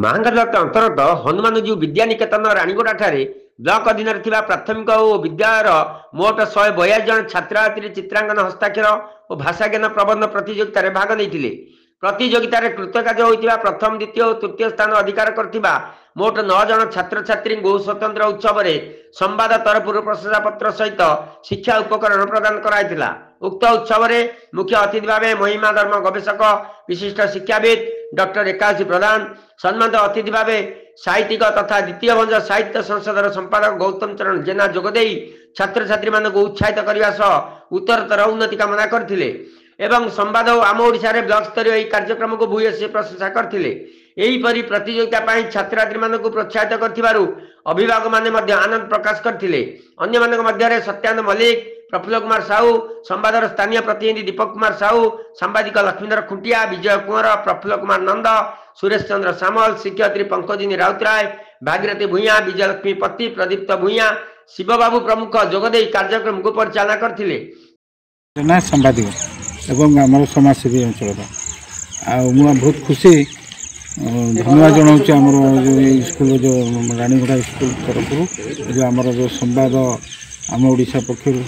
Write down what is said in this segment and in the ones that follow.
Mahanga block ଅନ୍ତର୍ଗତ ହନୁମାନଜୀଉ Vidyaniketan ରାଣୀଗୋଡ଼ାଠାରେ block ଅଧୀନରେ ଥିବା ପ୍ରାଥମିକ ଓ ବିଦ୍ୟାଳୟର ମୋଟ 142 ଜଣ ଛାତ୍ରଛାତ୍ରୀ ଚିତ୍ରାଙ୍କନ, ହସ୍ତାକ୍ଷର ଓ ଭାଷାଜ୍ଞାନ ପ୍ରବନ୍ଧ ପ୍ରତିଯୋଗିତାରେ ଭାଗ ନେଇଥିଲେ। ପ୍ରତିଯୋଗିତାରେ କୃତକାର୍ଯ୍ୟ ହୋଇଥିବା ପ୍ରଥମ, ଦ୍ୱିତୀୟ ଓ ତୃତୀୟ ସ୍ଥାନ ଅଧିକାର କରିଥିବା ମୋଟ 9 ଜଣ ଛାତ୍ରଛାତ୍ରୀଙ୍କୁ ସ୍ୱତନ୍ତ୍ର ଉତ୍ସବରେ ସମ୍ବାଦ ତରଫରୁ ପ୍ରଶଂସାପତ୍ର ସହିତ ଶିକ୍ଷା ଉପକରଣ ପ୍ରଦାନ କରାଯାଇଥିଲା। ଉକ୍ତ ଉତ୍ସବରେ ମୁଖ୍ୟ ଅତିଥି ଭାବେ ମହିମା ଧର୍ମ ଗବେଷକ ବିଶିଷ୍ଟ ଶିକ୍ଷାବିତ୍ ଡକ୍ଟର ଏକାଶୀ ପ୍ରଧାନ, ସମ୍ମାନିତ ଅତିଥି ଭାବେ ସାହିତ୍ୟିକ ତଥା ଦ୍ୱିତୀୟ ଭଞ୍ଜ ସାହିତ୍ୟ ସଂସଦର ସମ୍ପାଦକ ଗୌତମ ଚରଣ ଜେନା ଯୋଗଦେଇ ଛାତ୍ରଛାତ୍ରୀମାନଙ୍କୁ ଉତ୍ସାହିତ କରିବା ସହ ଉତ୍ତରୋତ୍ତର ଉନ୍ନତି କାମନା କରିଥିଲେ ଏବଂ ସମ୍ବାଦ ଓ ଆମ ଓଡ଼ିଶାରେ ବ୍ଲକ ସ୍ତରୀୟ ଏହି କାର୍ଯ୍ୟକ୍ରମକୁ ଭୂୟସୀ ପ୍ରଶଂସା କରିଥିଲେ। ଏହିପରି ପ୍ରତିଯୋଗିତା ପାଇଁ ଛାତ୍ରଛାତ୍ରୀମାନଙ୍କୁ ପ୍ରୋତ୍ସାହିତ କରିଥିବାରୁ ଅଭିଭାବକମାନେ ମଧ୍ୟ ଆନନ୍ଦ ପ୍ରକାଶ କରିଥିଲେ। ଅନ୍ୟମାନଙ୍କ ମଧ୍ୟରେ ସତ୍ୟାନନ୍ଦ ମଲ୍ଲିକ, ପ୍ରଫୁଲ୍ଲ କୁମାର ସାହୁ, ସମ୍ବାଦର ସ୍ଥାନୀୟ ପ୍ରତିନିଧି ଦୀପକ କୁମାର ସାହୁ, ସାମ୍ବାଦିକ ଲକ୍ଷ୍ମୀଧର ଖୁଣ୍ଟିଆ, ବିଜୟ କୁଅଁର, ପ୍ରଫୁଲ୍ଲ କୁମାର ନନ୍ଦ, ସୁରେଶ ଚନ୍ଦ୍ର ସାମଲ, ଶିକ୍ଷୟିତ୍ରୀ ପଙ୍କଜିନୀ ରାଉତରାୟ, ଭାଗୀରଥୀ ଭୂୟାଁ, ବିଜୟଲକ୍ଷ୍ମୀ ପତି, ପ୍ରଦୀପ୍ତ ଭୂୟାଁ, ଶିବବାବୁ ପ୍ରମୁଖ ଯୋଗଦେଇ କାର୍ଯ୍ୟକ୍ରମକୁ ପରିଚାଳନା କରିଥିଲେ। ନା ସାମ୍ବାଦିକ ଏବଂ ଆମର ସମାଜସେବୀ ଅଞ୍ଚଳର, ଆଉ ମୁଁ ବହୁତ ଖୁସି, ଧନ୍ୟବାଦ ଜଣାଉଛି ଆମର ଯେଉଁ ଏଇ ସ୍କୁଲ, ଯେଉଁ ରାଣୀଗୋଡ଼ା ସ୍କୁଲ ତରଫରୁ ଯେଉଁ ଆମର ଯେଉଁ ସମ୍ବାଦ ଆମ ଓଡ଼ିଶା ପକ୍ଷରୁ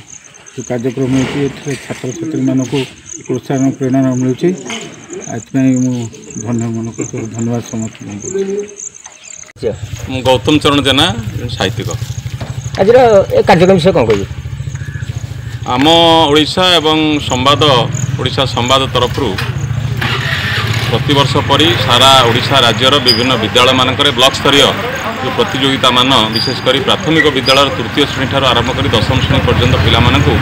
ଯେଉଁ କାର୍ଯ୍ୟକ୍ରମ ହେଉଛି, ଏଥିରେ ଛାତ୍ରଛାତ୍ରୀମାନଙ୍କୁ ପ୍ରୋତ୍ସାହନ ପ୍ରେରଣା ମିଳୁଛି। ଏଥିପାଇଁ ମୁଁ ଧନ୍ୟ ମନେ କରୁଛି, ଧନ୍ୟବାଦ ସମସ୍ତଙ୍କୁ। ମୁଁ ଗୌତମ ଚରଣ ଜେନା, ସାହିତ୍ୟିକ। ଆଜିର ଏ କାର୍ଯ୍ୟକ୍ରମ ବିଷୟରେ କ'ଣ କହିବେ? ଆମ ଓଡ଼ିଶା ଏବଂ ସମ୍ବାଦ, ଓଡ଼ିଶା ସମ୍ବାଦ ତରଫରୁ ପ୍ରତିବର୍ଷ ପରି ସାରା ଓଡ଼ିଶା ରାଜ୍ୟର ବିଭିନ୍ନ ବିଦ୍ୟାଳୟମାନଙ୍କରେ ବ୍ଲକ ସ୍ତରୀୟ ଯେଉଁ ପ୍ରତିଯୋଗିତାମାନ, ବିଶେଷ କରି ପ୍ରାଥମିକ ବିଦ୍ୟାଳୟର ତୃତୀୟ ଶ୍ରେଣୀଠାରୁ ଆରମ୍ଭ କରି ଦଶମ ଶ୍ରେଣୀ ପର୍ଯ୍ୟନ୍ତ ପିଲାମାନଙ୍କୁ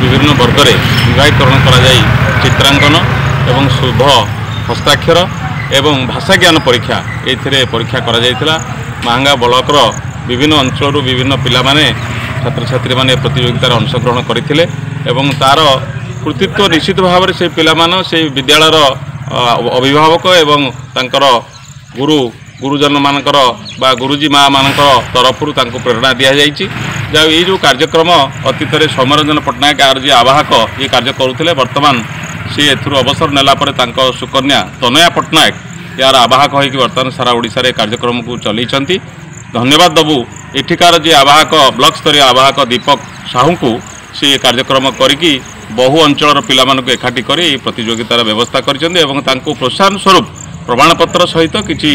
ବିଭିନ୍ନ ବର୍ଗରେ ବିଭାଗୀକରଣ କରାଯାଇ ଚିତ୍ରାଙ୍କନ ଏବଂ ଶୁଦ୍ଧ ହସ୍ତାକ୍ଷର ଏବଂ ଭାଷାଜ୍ଞାନ ପରୀକ୍ଷା, ଏଇଥିରେ ପରୀକ୍ଷା କରାଯାଇଥିଲା। ମାହାଙ୍ଗା ବ୍ଲକର ବିଭିନ୍ନ ଅଞ୍ଚଳରୁ ବିଭିନ୍ନ ପିଲାମାନେ, ଛାତ୍ରଛାତ୍ରୀମାନେ ପ୍ରତିଯୋଗିତାରେ ଅଂଶଗ୍ରହଣ କରିଥିଲେ ଏବଂ ତା'ର କୃତିତ୍ୱ ନିଶ୍ଚିତ ଭାବରେ ସେ ପିଲାମାନେ, ସେଇ ବିଦ୍ୟାଳୟର ଅଭିଭାବକ ଏବଂ ତାଙ୍କର ଗୁରୁ ଗୁରୁଜନମାନଙ୍କର ବା ଗୁରୁଜୀ ମାଆମାନଙ୍କର ତରଫରୁ ତାଙ୍କୁ ପ୍ରେରଣା ଦିଆଯାଇଛି। ଯାହା ଏଇ ଯେଉଁ କାର୍ଯ୍ୟକ୍ରମ ଅତୀତରେ ସୌମ୍ୟରଞ୍ଜନ ପଟ୍ଟନାୟକ ଆର ଯିଏ ଆବାହକ ଇଏ କାର୍ଯ୍ୟ କରୁଥିଲେ, ବର୍ତ୍ତମାନ ସିଏ ଏଥିରୁ ଅବସର ନେଲା ପରେ ତାଙ୍କ ସୁକନ୍ୟା ତନୟା ପଟ୍ଟନାୟକ ଏହାର ଆବାହକ ହୋଇକି ବର୍ତ୍ତମାନ ସାରା ଓଡ଼ିଶାରେ କାର୍ଯ୍ୟକ୍ରମକୁ ଚଲେଇଛନ୍ତି। ଧନ୍ୟବାଦ ଦେବୁ ଏଠିକାର ଯିଏ ଆବାହକ, ବ୍ଲକ ସ୍ତରୀୟ ଆବାହକ ଦୀପକ ସାହୁଙ୍କୁ। ସେ କାର୍ଯ୍ୟକ୍ରମ କରିକି ବହୁ ଅଞ୍ଚଳର ପିଲାମାନଙ୍କୁ ଏକାଠି କରି ଏହି ପ୍ରତିଯୋଗିତାର ବ୍ୟବସ୍ଥା କରିଛନ୍ତି ଏବଂ ତାଙ୍କୁ ପ୍ରୋତ୍ସାହନ ସ୍ୱରୂପ ପ୍ରମାଣପତ୍ର ସହିତ କିଛି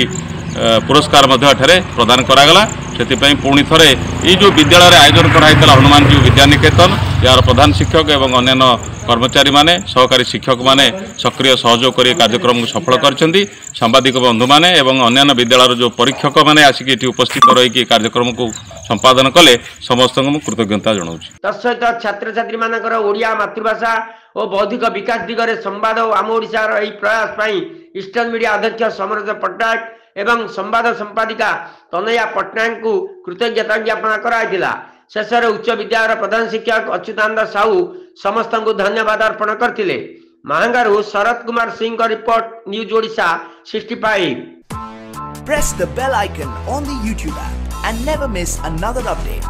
ପୁରସ୍କାର ମଧ୍ୟ ଏଠାରେ ପ୍ରଦାନ କରାଗଲା। ସେଥିପାଇଁ ପୁଣି ଥରେ ଏଇ ଯେଉଁ ବିଦ୍ୟାଳୟରେ ଆୟୋଜନ କରାହେଇଥିଲା, ହନୁମାନଜୀଉ ବିଦ୍ୟାନିକେତନ, ଏହାର ପ୍ରଧାନ ଶିକ୍ଷକ ଏବଂ ଅନ୍ୟାନ୍ୟ କର୍ମଚାରୀମାନେ, ସହକାରୀ ଶିକ୍ଷକମାନେ ସକ୍ରିୟ ସହଯୋଗ କରି କାର୍ଯ୍ୟକ୍ରମକୁ ସଫଳ କରିଛନ୍ତି। ସାମ୍ବାଦିକ ବନ୍ଧୁମାନେ ଏବଂ ଅନ୍ୟାନ୍ୟ ବିଦ୍ୟାଳୟର ଯେଉଁ ପରୀକ୍ଷକମାନେ ଆସିକି ଏଠି ଉପସ୍ଥିତ ରହିକି କାର୍ଯ୍ୟକ୍ରମକୁ ସମ୍ପାଦନ କଲେ, ସମସ୍ତଙ୍କୁ ମୁଁ କୃତଜ୍ଞତା ଜଣାଉଛି। ତତ୍ସହିତ ଛାତ୍ରଛାତ୍ରୀମାନଙ୍କର ଓଡ଼ିଆ ମାତୃଭାଷା ଓ ବୌଦ୍ଧିକ ବିକାଶ ଦିଗରେ ସମ୍ବାଦ ଓ ଆମ ଓଡ଼ିଶାର ଏହି ପ୍ରୟାସ ପାଇଁ ଇଷ୍ଟର୍ଣ୍ଣ ମିଡ଼ିଆ ଅଧ୍ୟକ୍ଷ ସମରଜ ପଟ୍ଟନାୟକ ଏବଂ ସମ୍ବାଦ ସମ୍ପାଦିକା ତନୟା ପଟ୍ଟନାୟକଙ୍କୁ କୃତଜ୍ଞତା ଜ୍ଞାପନ କରାଯାଇଥିଲା। ଶେଷରେ ଉଚ୍ଚ ବିଦ୍ୟାଳୟର ପ୍ରଧାନ ଶିକ୍ଷକ ଅଚ୍ୟୁତାନନ୍ଦ ସାହୁ ସମସ୍ତଙ୍କୁ ଧନ୍ୟବାଦ ଅର୍ପଣ କରିଥିଲେ। ମାହାଙ୍ଗାରୁ ଶରତ କୁମାର ସିଂଙ୍କ report, news Odisha 65। Press the bell icon on the YouTube app and never miss another update.